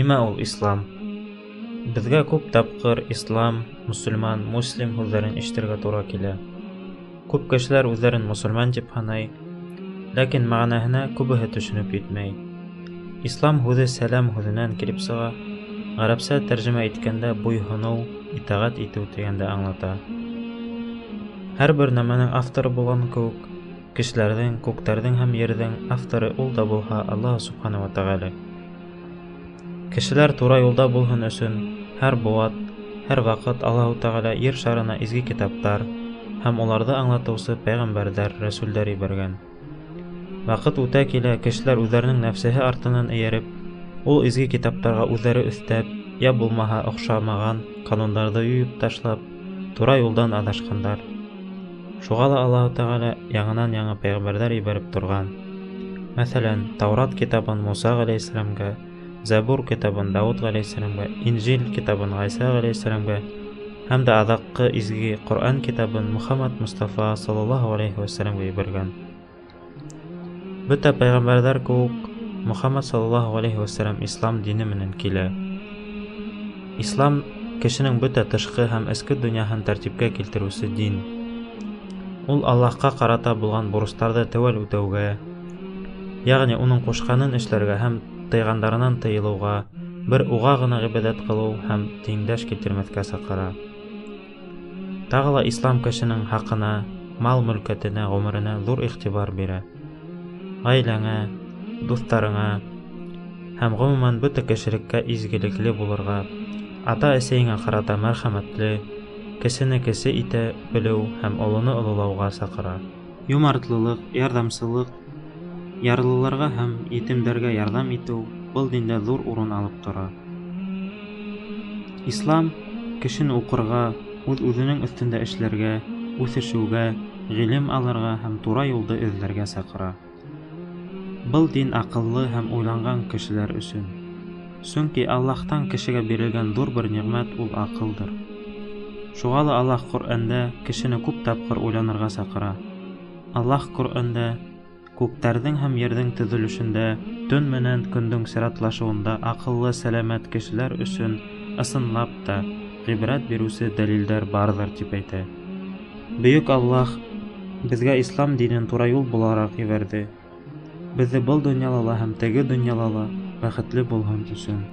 Нимә ул ислам? Беҙгә күп тапҡыр ислам, мосолман, муслим һүҙҙәрен ишетергә тура килә. Күп кешеләр үҙҙәрен мосолман тип һанай, ләкин мәғәнәһенә күбеһе төшөнөп етмәй. Ислам һүҙе сәләм һүҙенән килеп сыға, ғәрәпсә тәржемә иткәндә буйһоноу, итәғәт итеү тигәнде аңлата. Һәр бер нәмәнең авторы булған кеүек, кешеләрҙең, күктәрҙең һәм ерҙең авторы ул да булһа Аллаһ Субхана ва Тәғәлә. Кешеләр тура юлда булһын өсөн һәр быуат, һәр ваҡыт Аллаһу Тәғәлә ер шарына изге китаптар һәм уларҙы аңлатыусы пәйғәмбәрҙәр, рәсүлдәр ебәргән. Ваҡыт үтә килә, кешеләр үҙҙәренең нәфсеһе артынан эйәреп, ул изге китаптарға үҙҙәре өҫтәп, йә булмаһа оҡшамаған ҡанундарҙы юйып ташлап, тура юлдан аҙашҡандар. Шуға ла Аллаһу Тәғәлә яңынан-яңы пәйғәмбәрҙәр ебәреп торған. Мәҫәлән, Таурат китабын Муса ғәләйһиссәләмгә, Зәбур китабын Дауыт ғәләйһиссәләмгә, Инжил китабын Ғайса ғәләйһиссәләмгә һәм дә аҙаҡҡы изге Ҡөрьән китабын Мөхәммәд Мостафа саллаллаһу ғәләйһи вәсәләмгә ебәргән. Бөтә пәйғәмбәрҙәр кеүек Мөхәммәд саллаллаһу ғәләйһи вәсәләм ислам дине менән килә. Ислам кешенең бөтә тышҡы һәм эске донъяһын тәртипкә килтереүсе дин. Ул Аллаһҡа ҡарата булған бурыстарҙы теүәл үтәүгә, йәғни уның ҡушҡанын эшләргә һәм тыйғандарынан тыйылыуға, бер уға ғына ғибәҙәт ҡылыу һәм тиңдәш килтермәҫкә саҡыра. Тағы ла ислам кешенең хаҡына, мал-мөлкәтенә, ғүмеренә ҙур иғтибар бирә. Ғаиләңә, дуҫтарыңа һәм ғөмүмән бөтә кешелеккә изгелекле булырға, ата-әсәйеңә ҡарата мәрхәмәтле, кесене кесе итә белеү һәм олоно ололауға саҡыра. Йомартлылыҡ, ярҙамсылыҡ, ярлыларға һәм етемдәргә ярҙам итеү был диндә ҙур урын алып тора. Ислам кешене уҡырға, үҙ-үҙенең өҫтөндә эшләргә, үҫешеүгә, ғилем алырға һәм тура юлды эҙләргә саҡыра. Был дин аҡыллы һәм уйланған кешеләр өсөн. Сөнки Аллаһтан кешегә бирелгән ҙур бер ниғмәт ул аҡылдыр. Шуға ла Аллаһ Ҡөрьәндә кешене күп тапҡыр уйланырға саҡыра. Аллаһ Ҡөрьәндә күктәрҙең һәм ерҙең төҙөлөшөндә, төн менән көндөң сиратлашыуында аҡыллы, сәләмәт кешеләр өсөн ысынлап та ғибрәт биреүсе дәлилдәр барҙыр тип әйтә. Бөйөк Аллаһ беҙгә ислам динен тура юл булараҡ ебәрҙе. Беҙҙе был донъяла ла һәм теге донъяла ла бәхетле булһын өсөн.